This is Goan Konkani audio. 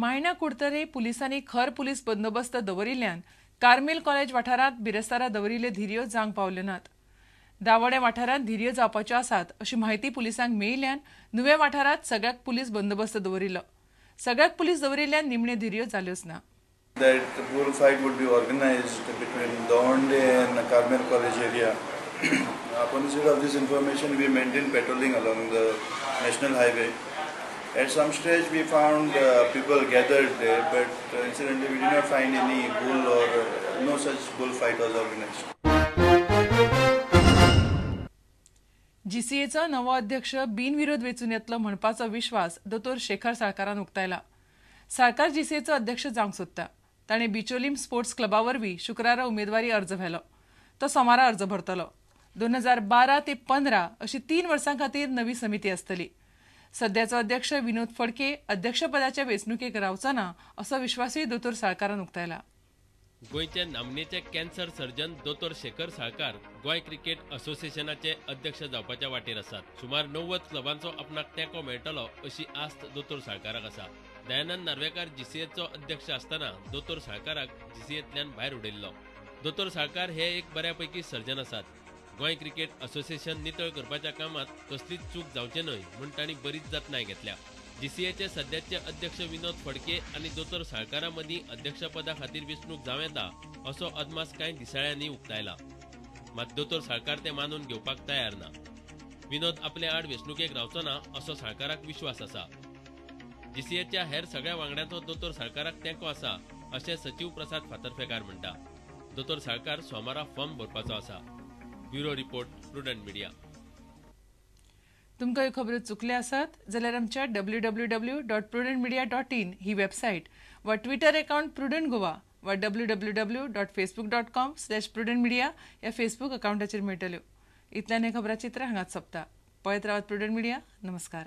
मायणा कुडतरे पुलिसांनी खर पुलीस बंदोबस्त दवरिल्ल्यान कार्मेल कॉलेज वाठारांत बिरेस्तारा दवरिल्ल्यो धिरयो जावंक पावल्यो नात. दावोडे वाठारांत धिरयो जावपाच्यो आसात अशी म्हायती पुलिसांक मेळिल्ल्यान नुवें वाठारांत सगळ्याक पुलीस बंदोबस्त दवरिल्लो. सगळ्याक पुलीस दवरिल्ल्यान निमणे धिरयो जाल्योच ना. That bull fight would be organized between Davande and Carmel College area. Upon receipt of this information, we maintained patrolling along the national highway. At some stage, we found people gathered there, but incidentally, we did not find any bull or no such bull fight was organized. जीसीएचो नवो अध्यक्ष बिनविरोध वेंचून येतलो म्हणपाचो विश्वास दोतोर शेखर साळकारान उक्तायला. साळकार जीसीएचो अध्यक्ष जावंक सोदता. ताणें बिचोलीम स्पोर्ट्स क्लबा वरवीं शुक्रारा उमेदवारी अर्ज व्हेलो. तो सोमारा अर्ज भरतलो. 2012 ते 15 अशी 3 वर्सां खातीर नवी समिती आसतली. सद्याचो अध्यक्ष विनोद फडके अध्यक्षपदाच्या वेंचणुकेक रावचो ना असो विश्वासूय दोतोर साळकारान उक्तायला. गोंयचे नामनेचे कॅन्सर सर्जन दोतोर शेखर साळकार गोंय क्रिकेट असोसिएशनाचे अध्यक्ष जावपाच्या वाटेर आसात. सुमार 90 क्लबांचो आपणाक तेंको मेळटलो अशी आस्त दोतोर साळकाराक आसा. दयानंद नार्वेकार जीसीएचो अध्यक्ष आसतना दोतोर साळकाराक जीसीएंतल्यान भायर उडयल्लो. दोतोर साळकार हे एक बऱ्यापैकी सर्जन आसात. गोंय क्रिकेट असोसिएशन नितळ करपाच्या कामात कसलीच चूक जावचें न्हय म्हूण तांणी बरीच जतनाय घेतल्या. जीसीएचे सद्याचे अध्यक्ष विनोद फडके आनी दोतोर साळकारा मदीं अध्यक्षपदा खातीर वेंचणूक जावं येता असो अदमास कांय दिसाळ्यांनी उक्तायला. मात दोतोर साळकार ते मानून घेवपाक तयार ना. विनोद आपले आड वेंचणुकेक रावचो ना असो साळकाराक विश्वास आसा. जीसीएच्या हेर सगळ्या वांगड्यांचो दोतोर साळकाराक तेंको आसा अशें सचीव प्रसाद फातर्फेकार म्हणटा. दोतोर साळकार सोमारा फॉर्म भरपाचो आसा. Bureau report, Prudent Media. तुमकां ह्यो खबरो चुकल्यो आसत जाल्यार आमच्या www.prudentmedia.in ही वेबसायट वा ट्विटर अकाउंट प्रुडंट गोवा वा www.facebook.com/prudentmedia ह्या फेसबूक अकाउंटाचेर मेळटल्यो. इतल्यान हें खबराचित्र हांगाच सोंपता. पळयत रावात प्रुडंट मिडिया. नमस्कार.